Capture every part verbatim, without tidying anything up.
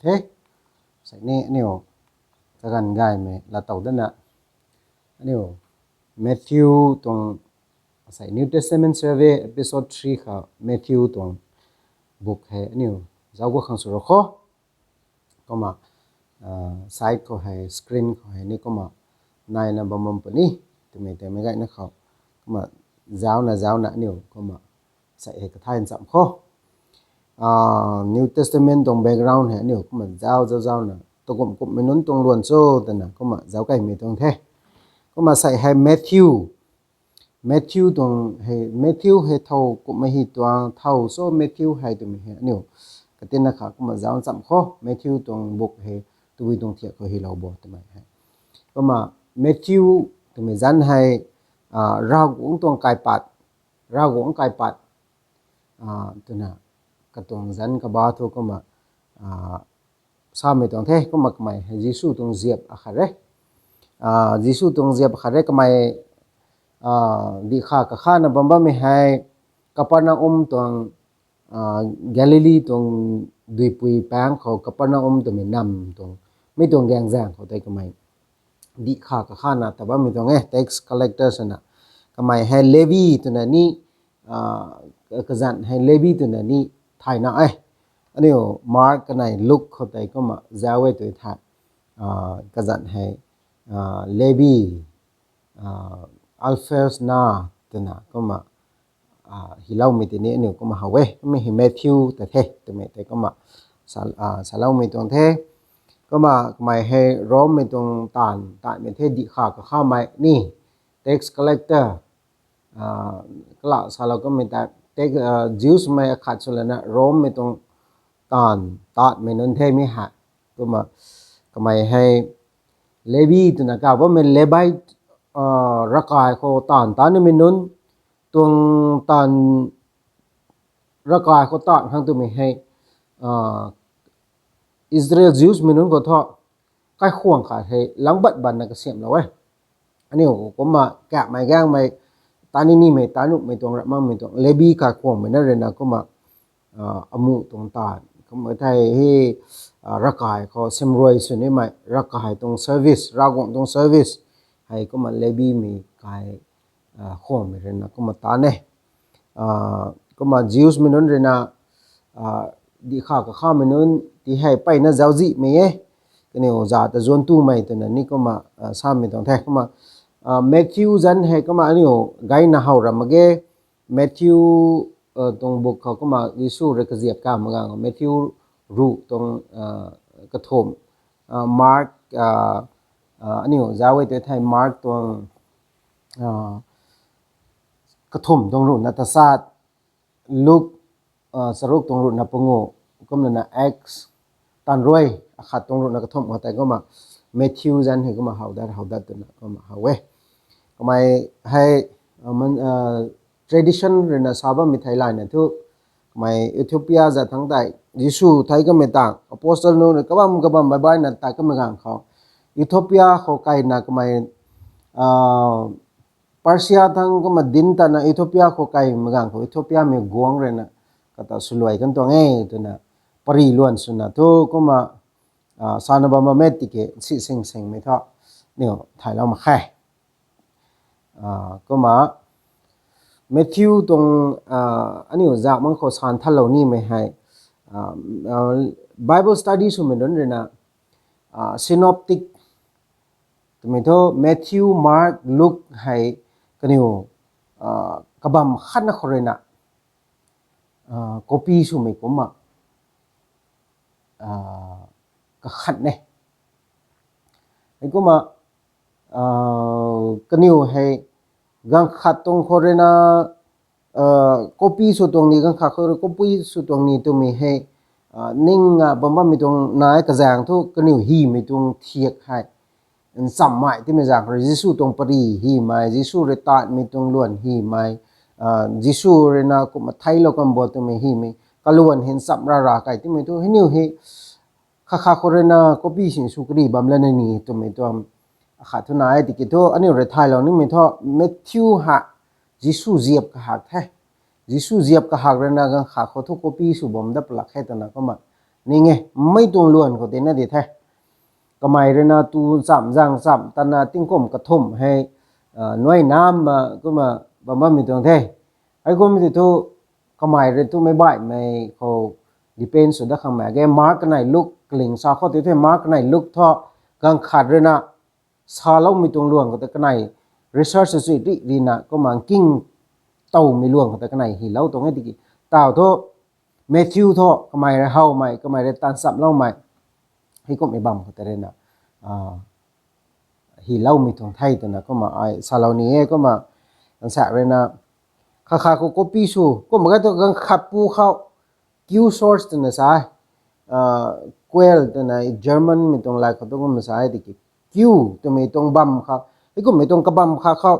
the. Sei ni aniu kaganv gaymei latow dana aniu Matthew tuang, sei New Testament Survey episode three kha Matthew tuang book hei aniu zauc gu khang sw ro kho. Kumna side khou hei screen khou hei ni kumna naina bam bam puni twmei tei mei gayna khou kumna zaucna zaucna aniu kumna sei hei kathay ncham kho. New Testament tuang background hei aniu kumna zauc zauc zaucna takum kummei nunc tuang luan cho twna kumna zauc kaymei tuang the. Kumna sei hei Matthew, Matthew tuang hei Matthew hei thow kummei hei tuang thow cho Matthew hei twmei hei aniu katina kha kumna zauc ncham kho. Matthew tuang book hei tabui tuang thiak khou hylou bo twmei hei. Kumna Matthew twmei zanc hei Ravguangc tuang kaipat, Ravguangc kaipat twna katuang zanc kaba thu kumna samei tuang the. Kumna kamei hei Jisu tuang ziap akhat re. Jisu tuang ziap akhat re. Kamei dihkhav kakhana bam bammei hei Kapernaum tuang, Galili tuang duipui paengc khou Kapernaum twmei nam tuang, mi tuang gaengzaeng khou tei kamei dihkhav kakhana ta bammei tuang e, tax collector swna. Kamei hei Levi twna ni, kazanc hei Levi twna ni thayna e. Aniu Mark kanei Luk khou tei kumna zauc e tw the. Kazanc hei Levi, Alphaeus na twna kumna hyloumei tei ni aniu kumna how e. Kumna hei Matthew ta the twmei tei kumna saloumei tuang the. Kumna kamei hei Rommei tuang taanv taanmei the, dihkhav kakhamei ni, tax collector, kala salou kummei ta, Jewsmei akhat sw lana Rommei tuang taanv taanmei nunc the mi hei. Kumna kamei hei Levi twna kaw bammei Levite, ravkai khou taanv taanmei nunc tuang taanv, ravkai khou taanv khang twmei hei Israel Jewsmei nunc khou thu kaikhwang khat hei langbat banna kasiamhlou e. Aniu kumna kakmei gaengmei, ta ni nimei, ta nuhmei tuang, ramh makmei tuang, Levi kaikhwangmei na ruina kumna amuh tuang taanv, kumna thei hei ravkai khou simrui sw nimei, ravkai tuang service, Ravguangc tuang service hei kumna Levimei kai khwangmei ruina kumna taanv e. Kumna Jewsmei nunc ruina dihkhav kakhamei nunc ti hei mpeyna zauczihmei e, kaniw za ta zuanc tumei twna ni kumna samei tuang the. Kumna Matthew zanc hei kumna aniu gayna how ra mak ge. Matthew tuang book khou kumna Jisu rui kaziap kamei ganv khou Matthew ruh tuang kathumh, Mark, aniu zauc e tei thei Mark tuang kathumh tuang ruhna tachat, Luk charuk tuang ruhna panguh, kumlana Acts, Taanv Ruai akhat tuang ruhna kathumh khou tei kumna Matthew zanc hei kumna how dat how dat twna kumna how e. Kamei hei tradition ruina sa bammei theilayna thu, kamei Ethiopia zat thangc tei Jisu thei kamei tang apostle nunc rui kabam kabam bai baina tat kamei ganv khou Ethiopia khou kaina kamei Persia thangc kumna dinc tana Ethiopia khou kaimei ganv khou Ethiopiamei guangc ruina kata swluai kan tuang e twna pary luan swna thu kumna sana bam bammei tiki si sing singmei thu niw thaylou mak khe. Kumna Matthew tuang aniu zak mang khou san thalou nimei hei Bible study swmei nunc ruina synoptic twmei thu Matthew, Mark, Luk hei kaniw kabam khatna khou ruina copy swmei kumna kakhat e. Heikumna kaniw hei ganv khat tuang khou ruina copy sw tuang ni, ganv khat khou rui copy sw tuang ni twmei hei ning bam bammei tuang nai kazaeng thu kaniw hymei tuang thiak hei nchammei timei zaeng khou rui Jisu tuang pary hymei, Jisu rui tatmei tuang luan hymei, Jisu ruina kumna theiclou kan bo twmei hymei kaluan hei ncham ra ra kei timei thu hei niw hei khat khat khou ruina copy sin sw kari bam lana ni twmei tuang akhat thu nai e tiki thu aniu rui thaylou nimei thu Matthew hei Jisu ziap kahak the. Jisu ziap kahak ruina ganv khat khou thu copy sw bam dat palak khe twna kumna ning e, mei tuang luan khou tina di the. Kamei rui na tu cham zang cham tana tingkum kathumh hei nuai nam kumna bam bammei tuang the. Heikum ti thu kamei rui tu mei baihmei khou depend sw dat khang mei ge. Mark kanei Luk kaling sa khou ti the, Mark kanei Luk thu ganv khat rui na saloumei tuang luan khou ta kanei research sw rih rina kumna nking towmei luan khou ta kanei hylou tuang e tiki, taw thu Matthew thu kamei rui howmei, kamei rui tan chamloumei, heikumhmei bam khou ta rui na hyloumei tuang the twna kumna ai salou ni e. Kumna nsa rui na kha kha khou copy sw kumna ga tu ganv khat pu khou Q source twna sa, Quell twna Germanmei tuang lat khou tu kumna sa e tiki, Q twmei tuang bam kha, heikumhmei tuang kabam kha khou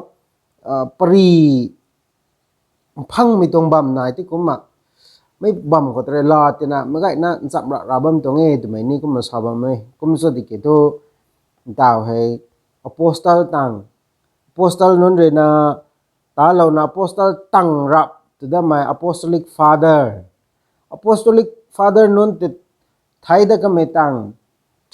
pari phangmei tuang bam nai ti kumna mei bam khou ta rui la tina mei gayna ncham ra ra bam tuang e twmei ni kumna sa bam e. Kum sw tiki thu ntaw hei apostle tang, apostle nunc rui na talouna apostle tang rap tu damei apostolic father, apostolic father nunc ti thei dat kamei tang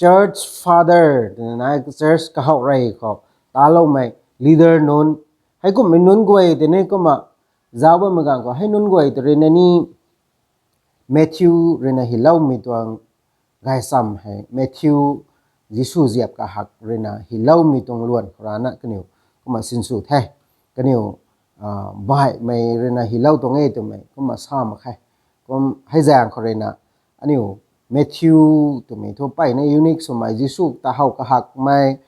church father twna nai, church kahowh rey khou taloumei leader nunc, heikumhmei nunc guay tini kumna zauc bammei ganv khou hei nunc guay ta rui na ni Matthew rui na hyloumei tuang gaychamv hei Matthew Jisu ziap kahak rui na hyloumei tuang luan khou rana kaniw kumna sinsw the. Kaniw baihmei rui na hylou tuang e twmei kumna sa mak khe. Kum hei zaeng khou rui na aniu Matthew twmei thu mpeyna unique swmei, Jisu ta how kahakmei,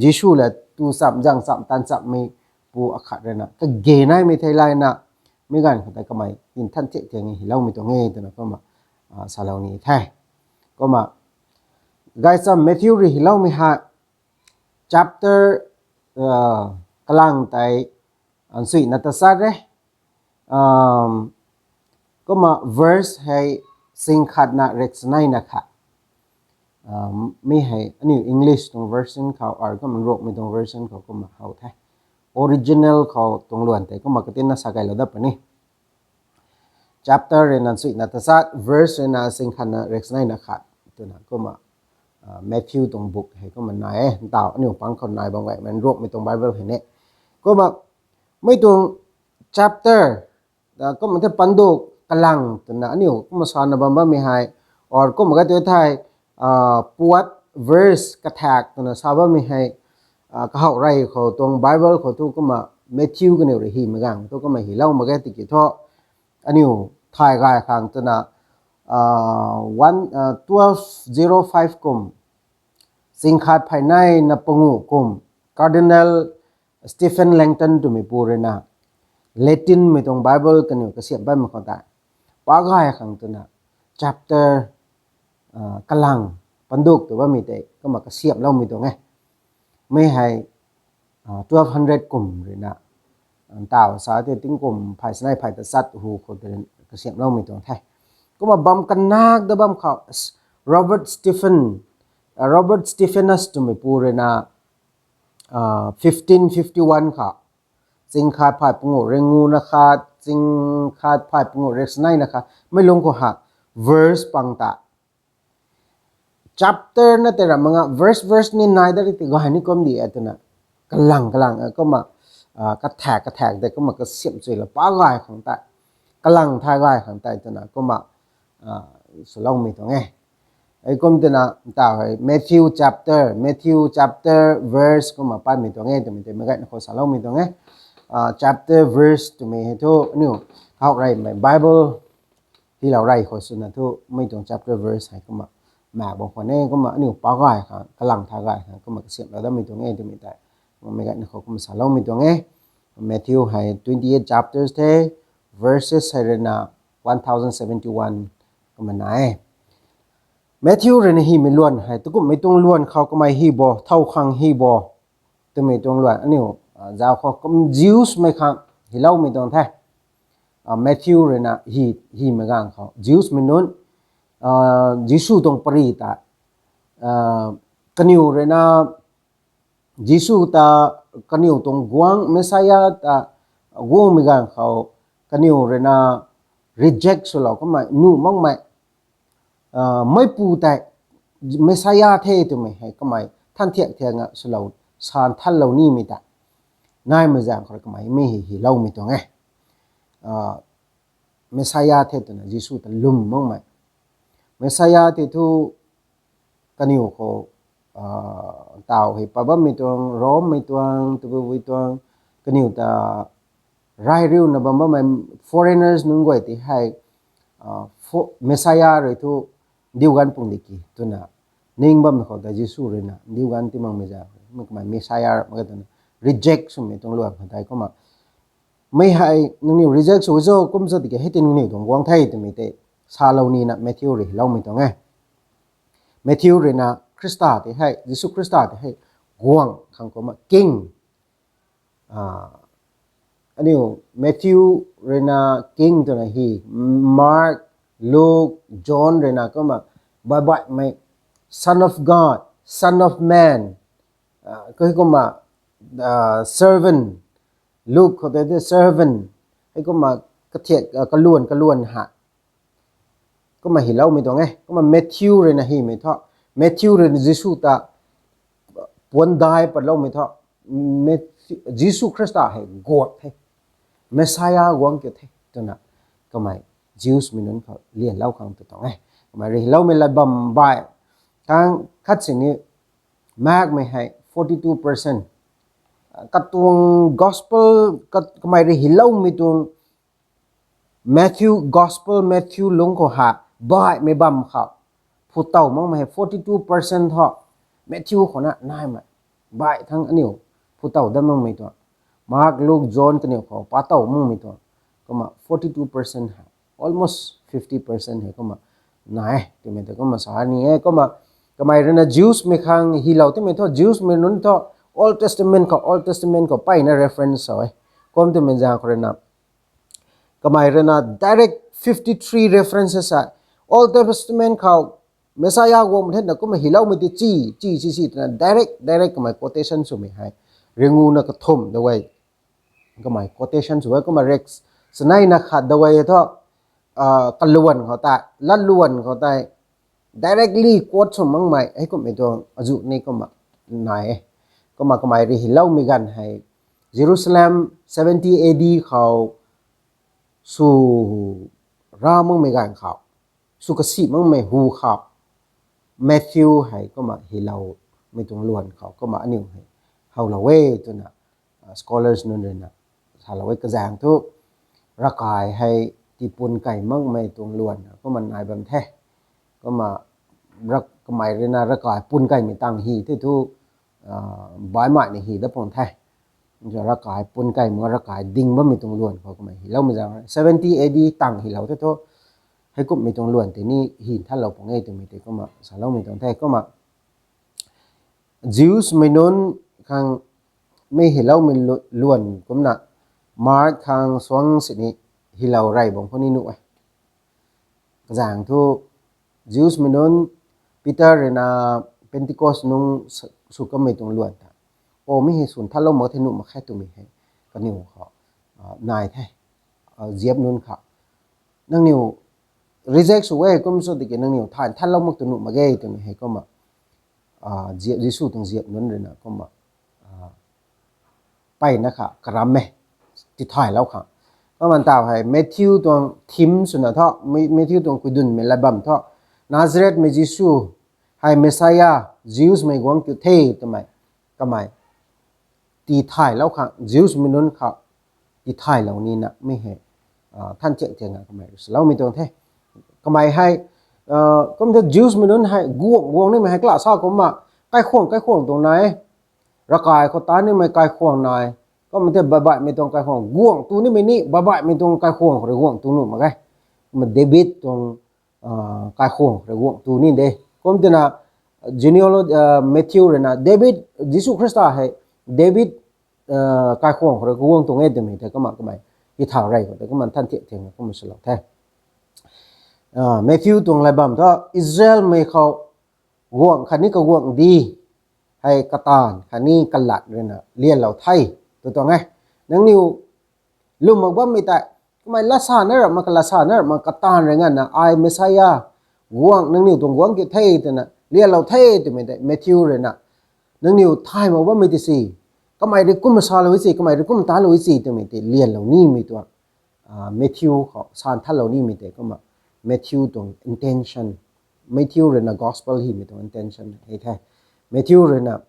Jisu le tu cham zang cham tan chammei pu akhat rui na kage naimei thei layna mei ganv khou ta kamei tinthan thiak thiak e hyloumei tuang e twna kumna salou ni the. Kumna gaychamv Matthew rui hyloumei hei chapter kalang tei nsuina tachat re. Kumna verse hei singkhatna riksaneina khat. Mi hei aniu English tuang version khou or kumna Ruangmei tuang version khou kumna how the. Original khou tuang luan tei kumna katinna sa kailou dat puni. Chapter rui na nsuina tachat, verse rui na singkhatna riksaneina khat twna kumna Matthew tuang book hei kumna nai e. Ntaw aniu pang khou nai bam gaymei Ruangmei tuang Bible hei ni. Kumna mei tuang chapter kumna the panduk kalang twna aniu kumna sana bam bammei hei, or kumna ga tu thei puat verse kathak twna sa bammei hei kahowh rey khou tuang Bible khou thu kumna Matthew kaniw rui hymei ganv thu kumna hylou mak ge tiki thu aniu thay gay khang twna one twelve zero five kum, singkhat phay nei na panguh kum, Cardinal Stephen Langton twmei pu rui na Latinmei tuang Bible kaniw kasiam bammei khou tei pa gay khang twna chapter kalang panduk tw bammei tei kumna kasiamloumei tuang e. Mi hei twelve hundred kum rui na ntaw sa tei tingkum phay sanei phay tachat hu khou tei kasiamloumei tuang the. Kumna bam kanak da bam khou Robert Stephen, Robert Stephanus twmei pu rui na fifteen fifty one khou chingkhat phay panguh ringngu na khat, chingkhat phay panguh riksaneina khat mei lungc khou ha verse pang ta chapter na tei ra manga verse verse ni nai dat ri ti gay ni kum di e twna kalang kalang kumna kathak kathak tei kumna kasiam chuila pa gay khang tei, kalang thay gay khang tei twna kumna swloumei tuang e. Heikum twna ntaw hei Matthew chapter, Matthew chapter verse kumna patmei tuang e twmei tei mei gayna khou saloumei tuang e. Chapter verse twmei hei thu aniu how reymei Bible hylou rey khou swna thu mei tuang chapter verse hei kumna mak bam khwan e. Kumna aniu pa gay khang, kalang thay gay khang kumna kasiamlou datmei tuang e twmei tei mei gayna khou kumna saloumei tuang e. Matthew hei twenty eight chapters the, verses hei rui na one thousand seventy one kumna nai e. Matthew rui na hymei luan hei tukumhmei tuang luan khou kamei hy bo, thow khang hy bo twmei tuang luan aniu zauc khou kum Jews mei khang hyloumei tuang the. Matthew rui na hymei ganv khou Jews mei nunc Jisu tuang pari ta kaniw rui na Jisu ta kaniw tuang guangc Messiah ta guangmei ganv khou kaniw rui na reject swlou kummei nuh makmei meipu tei Messiah the twmei hei kamei than thiak thiak nga swlou san thanlou nimei ta naimei zaeng khou rui kamei mi hei hyloumei tuang e. Messiah the twna Jisu ta lwm makmei. Messiah tei thu kaniw khou taw hei pat bammei tuang, Rommei tuang, tabui tuang, kaniw ta rai riuna bam bammei foreigners nunc guay tei hei Messiah rui thu ndiu ganv pung di ki twna ning bammei khou ta Jisu ruina ndiu ganv ti makmei zaeng kamei Messiah mak twna reject swmei tuang luan khou tei kumna mei hei nangniw reject sw cho kum cho tiki hei tei nangniw tuang guang the twmei tei salou nina Matthew rui hyloumei tuang e. Matthew ruina Khrista tei hei, Jisu Khrista tei hei guang khang kumna king. Aniu Matthew ruina king twna hy, Mark, Luke, John ruina kumna baih baihmei Son of God, Son of Man, kumna servant, Luke khou tei servant, hei kumna kathiak kaluan kaluan ha kumna hyloumei tuang e. Kumna Matthew ruina hymei thu, Matthew ruina Jisu ta puandai patloumei thu, Jisu Khrista hei God the, Messiah guang kiu the twna kamei Jews mei nunc khou lianlou khang tu tuang e. Kamei rui hyloumei lat bam baih tang khat sini Markmei hei forty two percent katuang gospel kamei rui hyloumei tuang Matthew, gospel Matthew lungc khou ha baihmei bam khou phu tow makmei hei forty two percent thu Matthew khou na naimei baih thang aniu phu tow dat makmei tuang, Mark, Luke, John kaniw khou pa tow makmei tuang, kumna forty two percent hei almost fifty percent hei kumna nai e twmei ta kumna sa ni e. Kumna kamei ruina Jews mei khang hylou timei thu Jews mei nunc thu Old Testament khou, Old Testament khou peyna reference sa e. Kum twmei zaeng khou ruina kamei ruina direct fifty three references a Old Testament khou Messiah guang the na kumna hyloumei ti chi chi chi chi twna direct direct kamei quotation swmei hei ringuna kathumh da e. Kamei quotation sw e kumna rek saneina khat da e thu kaluan khou tei, latluan khou tei directly quote sw makmei hei kumhmei tuang azuh ni kumna nai e. Kumna kamei rui hyloumei ganv hei Jerusalem seventy A D khou sw ra makmei ganv khou, sw kasi makmei hu khou Matthew hei kumna hyloumei tuang luan khou kumna aniu hei howlou e twna scholars nunc ruina salou e. Kazaeng thu ravkai hei tiipun kai makmei tuang luan kumna nai bam the. Kumna kamei ruina ravkai pun kaimei tang hy the thu baihmei ni hy dat pung the. Ravkai pun kai mak, ravkai ding bammei tuang luan khou kamei hyloumei zaeng seventy A D tang hylou the thu heikumhmei tuang luan tei ni hy nthanlou pung e twmei tei kumna saloumei tuang the. Kumna Jews mei nunc khang mi hyloumei luan kumna Mark khang suang sini hylou rey bam khou ni nuh e. Kazaeng thu Jews mei nunc Peter ruina Pentecost nung sw kamei tuang luan ta, o mi hei sw nthanlou mak the nuh mak khe twmei hei kaniw khou nai the. Ziap nunc khou nangniw reject sw e kum sw tiki nangniw thay nthanlou mak tu nuh mak ge twmei hei kumna Jisu tuang ziap nunc ruina kumna peyna kha karam e, tithaylou khang. Kumna taw hei Matthew tuang theme swna thu, Matthew tuang kuidunmei lat bam thu Nazarethmei Jisu hei Messiah, Jews mei guang kiu the twmei kamei tithaylou khang, Jews mei nunc khou tithaylou nina mi hei than thiak thiak na kamei rui saloumei tuang the. Kamei hei kum the Jews mei nunc hei guang guang nimei hei kala sa kumna kaikhwang kaikhwang tuang nai e. Ravkai khou ta nimei kaikhwang nai, kumna the baihbaihmei tuang kaikhwang guang tu nimei ni baihbaihmei tuang kaikhwang khou rui guang tu nuh mak ge. Kumna David tuang kaikhwang khou rui guang tu ni de. Kum twna genealogy Matthew ruina David, Jisu Khrista hei David kaikhwang khou rui guang tuang e twmei tei kumna kamei tithay rey khou tei kumna than thiak thiak na kumna swlou the. Matthew tuang lat bam thu Israelmei khou guang khatni kaguang di hei kataanv khatni kalat ruina lianlou the tw tuang e. Nangniw lwm mak bammei tei kamei lat sa na rap mak, kalat sa na rap mak, kataanv rui nganvna ai Messiah guangc, nangniw tuang guangc kiu the twna lianlou the twmei tei Matthew rui na, nangniw thay mak bammei ti si, kamei rui kumna salou si, kamei rui kumna talou si twmei tei lianlou nimei tuang, Matthew khou san thatlou nimei tei kumna Matthew tuang intention, Matthew rui na gospel hymei tuang intention hei the. Matthew rui na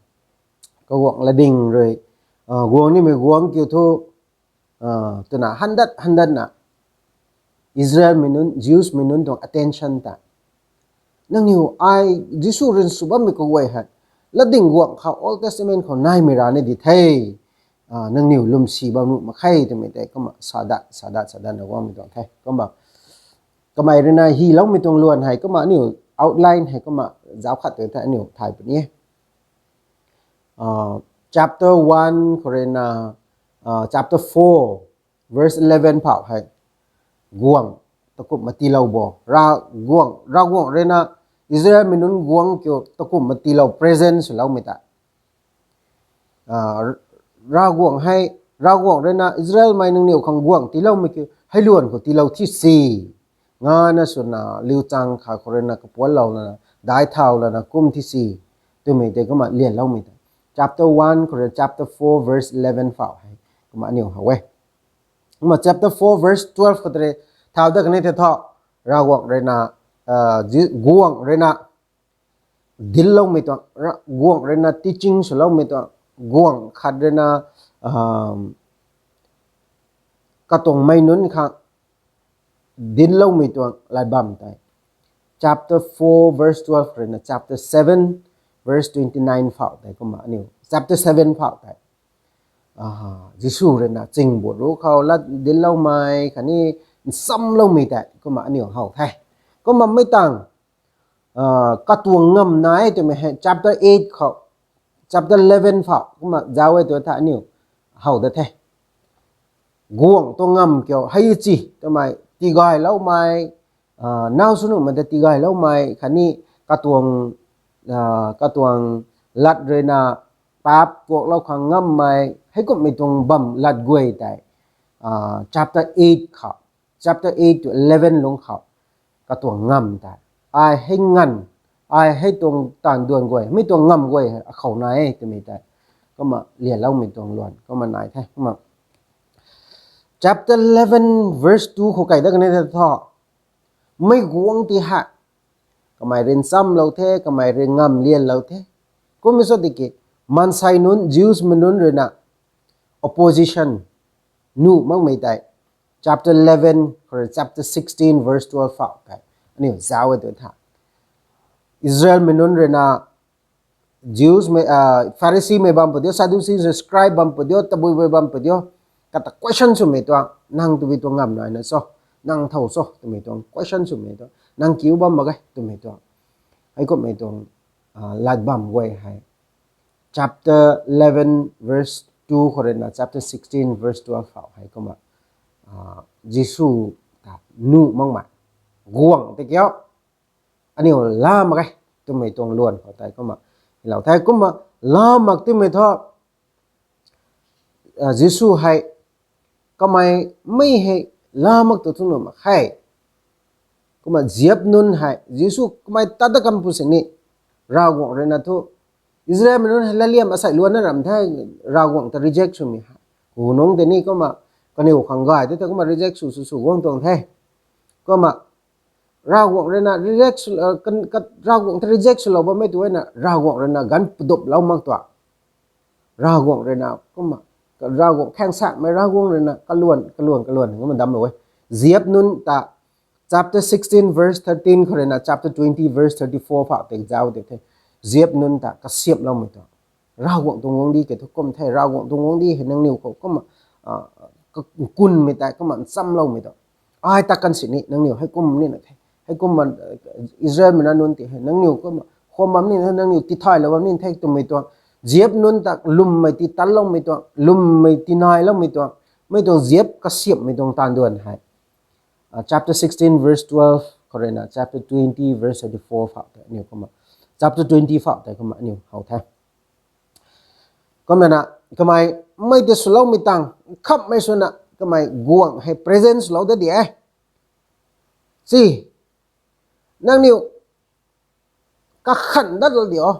kaguangc latdyng rui, guang nimei guangc kiu thu, twna handat handatna Israelmei nunc, Jewsmei nunc tuang attention ta, nangniw ai Jisu rui sw bammei kaguay hei latdyng guangc khou, Old Testament khou naimei ra ni di the, nangniw lwmsi bam nuh mak khe twmei tei kumna sadat sadat sadatna guangmei tuang the. Kumna kamei rui na hyloumei tuang luan hei kumna aniu outline hei kumna zauc khat tei the aniu thay puni e. Chapter one khou rui na chapter four verse eleven phau hei guangc takumhna tiilou bo, Ravguangc, Ravguangc rui na Israelmei nunc guangc kiu takumhna tiilou, present swloumei ta, Ravguangc hei, Ravguangc rui na Israelmei nangniw khang guangc tiiloumei kiu hei luan khou tiilou thi si, ngana swna liuchang kha khou rui na kapuanlou lana daic thau lana kum thi si twmei tei kumna lianloumei ta, chapter one khou rui chapter four verse eleven phau hei kumna aniu how e. Kumna chapter four verse twelve khou tei thau dat kan e the thu, Ravguangc rui na, guangc rui na dincloumei tuang, guangc rui na teaching swloumei tuang, guangc khat rui na katuang mei nunc khang dincloumei tuang lat bam tei chapter four verse twelve rui na chapter seven verse twenty nine phau tei kumna aniu chapter seven phau tei Jisu rui na chyngbut ruc khou lat dincloumei khatni nchamloumei tei kumna aniu how the. Kumna mei tang katuang ngamv nai e twmei hei chapter eight khou, chapter eleven phau kumna zauc e tu the aniu how dat the. Guangc tuang ngamv kiu hei chi twmei tigayloumei, naw swnuhmei ta tigayloumei khatni katuang, katuang lat rui na paap kuaklou khang ngammei heikumhmei tuang bam lat guay tei chapter eight khou, chapter eight to eleven lungc khou katuang ngamv tei, ai hei nganv, ai hei tuang taanv duan guay, mi tuang ngamv guay akhou nai e twmei tei kumna lianloumei tuang luan kumna nai the. Kumna chapter eleven verse two khou kai dat kan e the thu, mei guangc ti hei kamei rui nchamlou the, kamei rui ngamv lianlou the. Kummei sa tiki maansei nunc, Jewsmei nunc rui na opposition nuh makmei tei chapter eleven khou rui chapter sixteen verse twelve phau tei aniu zauc e tu the. Israelmei nunc rui na Jewsmei, Pharisimei bam pu diu, Sadduceemei, scribe bam pu diu, tabui bui bam pu diu, kata question swmei tuang, nang tabui tuang ngamv naina cho, nang thow cho twmei tuang question swmei tuang, nang kiu bam mak ge twmei tuang, heikumhmei tuang lat bam guay hei chapter eleven verse two khou rui na chapter sixteen verse twelve phau hei kumna Jisu ta nuh makmei guangc tei kiu aniu laa mak ge twmei tuang luan khou tei kumna lou the. Kumna laa mak twmei thu Jisu hei kamei mei hei laa mak tu thu nuh mak khe. Kumna ziap nunc hei Jisu kamei tat dat kan pu sini, Ravguangc rui na thu Israelmei nunc hei latliam asei luanna ram the, Ravguangc ta reject swmei hei. Hu nungc tei ni kumna kaniw khang gay tei ta kumna reject sw sw sw guang tuang the. Kumna Ravguangc rui na reject sw, Ravguangc ta reject swlou bammei tu na Ravguangc rui na ganv paduplou mak tuang, Ravguangc rui na kumna, Ravguangc khaeng sakmei Ravguangc rui na kaluan kaluan kaluan kumna damclou e. Ziap nunc ta chapter sixteen verse thirteen khou rui na chapter twenty verse thirty four phau tei zauc tei the. Ziap nunc ta kasiamhloumei tuang, Ravguangc tuang guangcdic kei thu kum the, Ravguangc tuang guangcdic hei nangniw khou kumna kunmei tei kumna nchamloumei tuang, ai tat kan sini nangniw heikum nina the, heikumna Israelmei na nunc ti hei nangniw kumna khwan bam nina, nangniw tithaylou bam nina the twmei tuang, ziap nunc ta lwmmei ti tanloumei tuang, lwmmei tinailoumei tuang, mei tuang ziap kasiamhmei tuang taanv duan hei chapter sixteen verse twelve khou rui na chapter twenty verse thirty four phau tei aniu kumna, chapter twenty phau tei kumna aniu how the. Kumna na kamei mei tei swloumei tang khamhmei swna kamei guangc hei present swlou dat di e. Si, nangniw kakhan dat lou di o,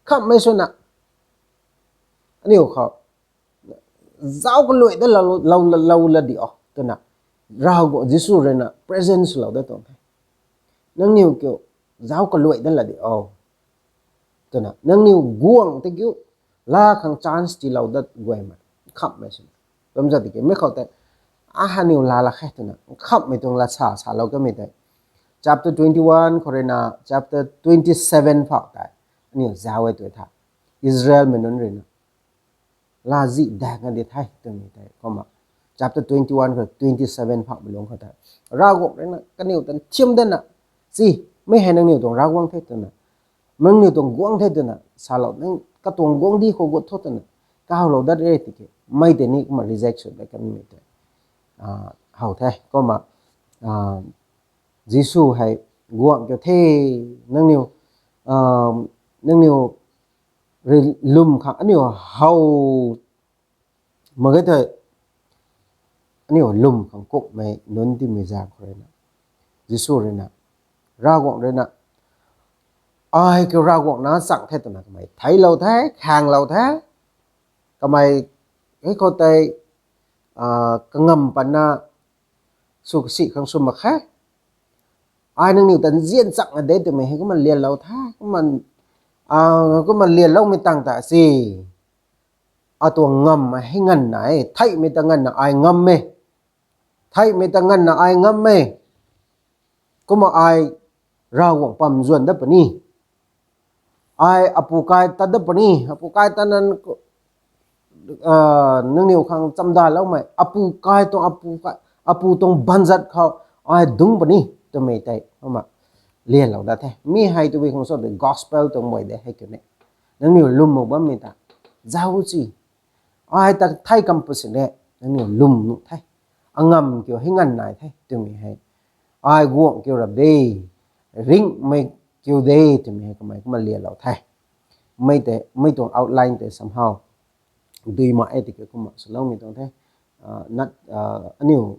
khammei swna aniu khou zauc kaluai dat lou, lou, lou la di o twna, Ravguangc Jisu rui na presence lou dat tuang the. Nangniw kiu zauc kaluai dat la di o twna, nangniw guangc tei kiu laa khang chance tiilou dat guay ma, khammei swna. Kum zat tiki mei khou tei, a haniw laa la khe twna khammei tuang la sa, salou kamei tei, chapter twenty-one khou rui na chapter twenty-seven phau tei aniw zauc e tu tha. Israelmei nunc rui na laa zih daeng a di the twmei tei kumna, chapter twenty-one khou twenty-seven phaumei lungc khou tei, Ravguangc rui na kaniw tan thiam datna, si, mei hei nangniw tuang Ravguangc the twna, nangniw tuang guangc the twna salou, nang katuang guangcdic khou gut tho twna kaulou dat re tiki, mei tei ni kumna reject sw dat kanmei tei, a, how the. Kumna, a, Jisu hei guangc kiu the, nangniw, a, nangniw rui lwm khang aniu how mak ge thei, aniu lwm khang kukmei nunc tiimei zaeng khou rui na, Jisu rui na, Ravguangc rui na, ai kiu Ravguangc na chang the twna kamei theiclou the, khaenglou the. Kamei hei khou tei, a, kangam patna sw kasi khang sw mak khe. Ai nangniw tan nzian chang a de twmei hei kumna lianlou the, kumna, a, kumna lianloumei tang ta si, atuang ngamv hei nganvna e, theihmei ta nganvna ai ngam e. Theihmei ta nganvna ai ngam e. Kumna ai Ravguangc pam zuan dat puni, ai apu kai tat dat puni, apu kai tat nan, a, nangniw khang chamdaloumei, apu kai tuang, apu kai, apu tuang banzat khou ai dungc puni twmei tei kumna lianlou dat the. Mi hei tabui khang sw de gospel tuang mei de hei kiu ne. Nangniw lwm mak bammei ta zauc si, ai ta thei kam pu sini, nangniw lwm nuh the, angamv kiu hei nganv nai the twmei hei, ai guangc kiu rap de, ringhmei kiu de twmei hei kamei kumna lianlou the. Mei tei, mei tuang outline tei somehow dui mak e tiki kumna swloumei tuang the. A, nat, a, aniu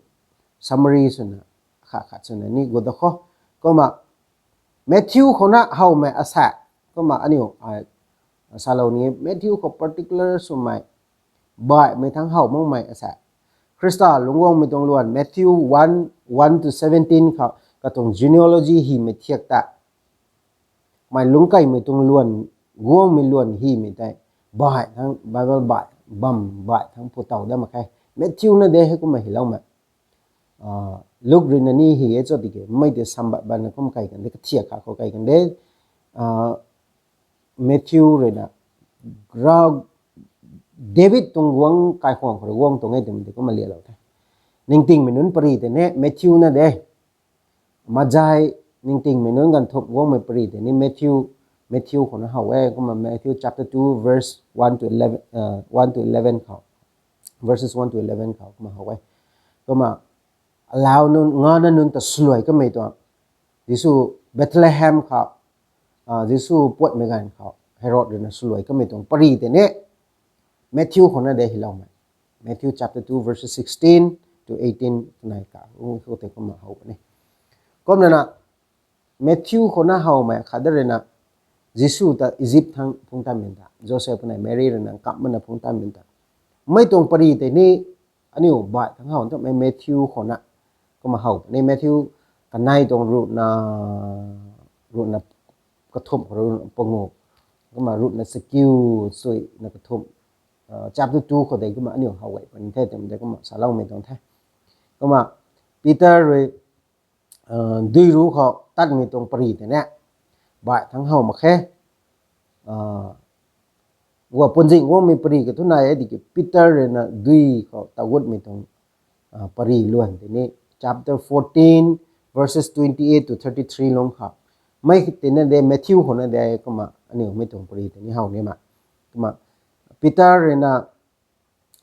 summary swna, khat khat swna ni gut da khou. Kumna Matthew khou na howmei asa, kumna aniu ai salou ni, Matthew khou particular swmei, baihmei thangc how makmei asa, Khrista lungc guangmei tuang luan, Matthew one, one to seventeen khou katuang genealogy hymei thiak ta, mei lungc kaimei tuang luan, guangmei luan hymei tei, baih thangc, Bible baih, bam baih thangc phu tow dat mak khe. Matthew na de hei kumna hyloumei, a, Luk rui na ni hy e cho tiki, mei tei sambat bana kum kai kan de, kathiak kha khou kai kan de, a, Matthew rui na, Ra, David tuang guangc kaikhwang khou rui guang tuang e twmei tei kumna lianlou the. Ningtingmei nunc pary tei ni Matthew na de, Majai, ningtingmei nunc ganv thumh guangmei pary tei ni Matthew, Matthew khou na how e. Kumna Matthew chapter two verse one to eleven, a, one to eleven khou, verses one to eleven khou kumna how e. Kumna alau nunc, ngana nunc ta swluai kamei tuang, Jisu Bethlehem khou, a, Jisu puatmei ganv khou Herod rui na swluai kamei tuang pary tei ni Matthew khou na de hyloumei. Matthew chapter two verses sixteen to eighteen kanei ka ung khou tei kumna how puni. Kumna na Matthew khou na howmei khat da rui na, Jisu ta Egypt thangc phungc tanmei ta, Joseph kanei Mary rui na kamh mana phungc tanmei ta, mei tuang pary tei ni aniu baih thangc how twmei Matthew khou na kumna how puni. Matthew kanei tuang ruhna, ruhna kathumh khou rui ruhna pangu, kumna ruhna chakiu, chuy na kathumh, a, chapter two khou tei kumna aniu how gay puni the twmei tei kumna saloumei tuang the. Kumna Peter rui, a, dui ru khou tatmei tuang pary tei ni baih thangc how mak khe. A, gua punzing guangmei pary ka thu nai e tiki Peter rui na dui khou tagutmei tuang, a, pary luan tei ni chapter fourteen verses twenty-eight to thirty-three lungc khou. Mei tei na de Matthew khou na de kumna aniu mei tuang pary tei ni how ni ma. Kumna Peter rui na,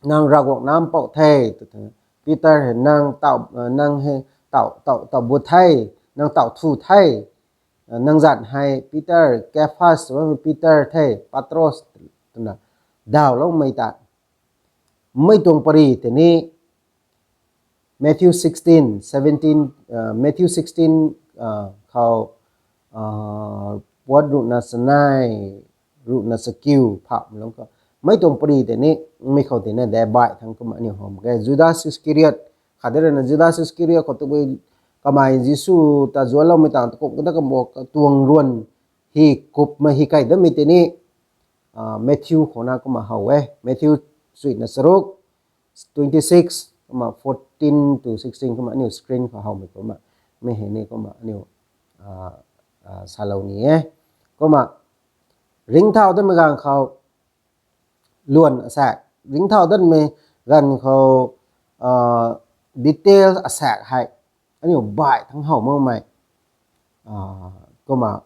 nang Ravguangc nac mpouh the, tw the. Peter hei nang taw, a, nang hei taw, taw, taw bu the, nang taw thu the, a, nang zat hei Peter, Kephas, twmei Peter the, Patros, twna dawloumei ta. Mei tuang pary tei ni Matthew sixteen, seventeen, a, Matthew sixteen, a, khou, a, puat ruhna sanei, ruhna sakiu phamlou khou, mei tuang pari tei ni, mei khou tei na de baih thangc kumna aniu how mak ge. Judas Iscariot, khat de rui na Judas Iscariot khou tabui kamei Jisu ta zuanloumei tang takum kada kambo tuang ruan hi kupmei hi kai damei tei ni, Matthew khou na kumna how e. Matthew chuina charuk, twenty six, kumna fourteen to sixteen kumna aniu screen khou howmei kumna, mei hei ni kumna aniu salou ni e. Kumna ringcthau datmei ganv khou luan asaekc, ringcthau datmei ganv khou details asaekc hei aniu baih thangc how makmei kumna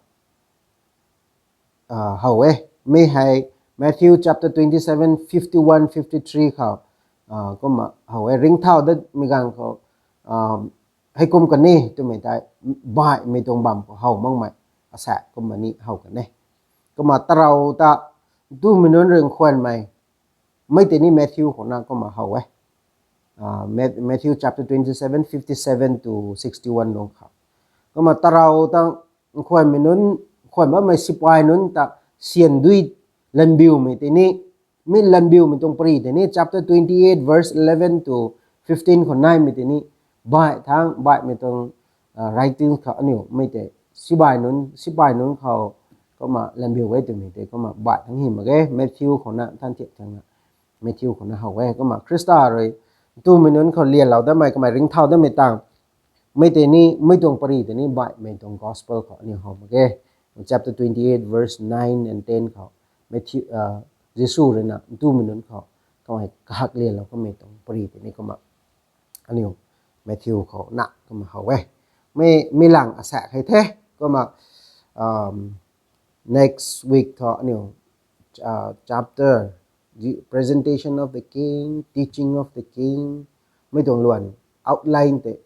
how e. Mei hei Matthew chapter twenty seven fifty one fifty three khou kumna how e, ringcthau datmei ganv khou heikum kan e twmei tei baihmei tuang bam khou how makmei asaekc kumna ni how kan e. Kumna tarou ta ntumei nunc rui nkhwanmei, mei tei ni Matthew khou na kumna how e. Matthew chapter twenty seven fifty seven to sixty one lung khou, kumna tarou ta nkhwanmei nunc, nkhwan bammei sipai nunc ta syan dui lanbiumei tei ni, mi lanbiumei tuang pari tei ni chapter twenty eight verse eleven to fifteen khou naimei tei ni baih thangc, baihmei tuang writings khou aniu mei tei sipai nunc, sipai nunc khou kumna lanbiu e twmei tei kumna baih thangc hy mak ge. Matthew khou na than thiak thangna, Matthew khou na how e. Kumna Khrista rui ntumei nunc khou lyanlou datmei, kamei ringcthau datmei tang, mei tei ni, mei tuang pari tei ni baihmei tuang gospel khou aniu how mak ge. Chapter twenty eight verse nine and ten khou Matthew, Jisu rui na ntumei nunc khou kamei kahak lyanlou kamei tuang pari tei ni kumna aniu Matthew khou na kumna how e. Mei, mei lang asaekc hei the. Kumna next week thu aniu chapter, the presentation of the king, teaching of the king, mei tuang luan outline tei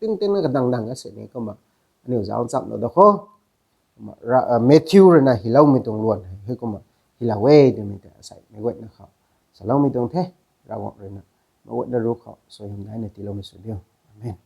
tingtingna kadang dang ka sini kumna aniu zauc nchamlou da kho. Matthew rui na hyloumei tuang luan hei kumna hylou e twmei tei asei meic guayna khou saloumei tuang the. Ravguangc rui na meic guayna ruc khou suaihiam naina tiiloumei sw diu. Amen.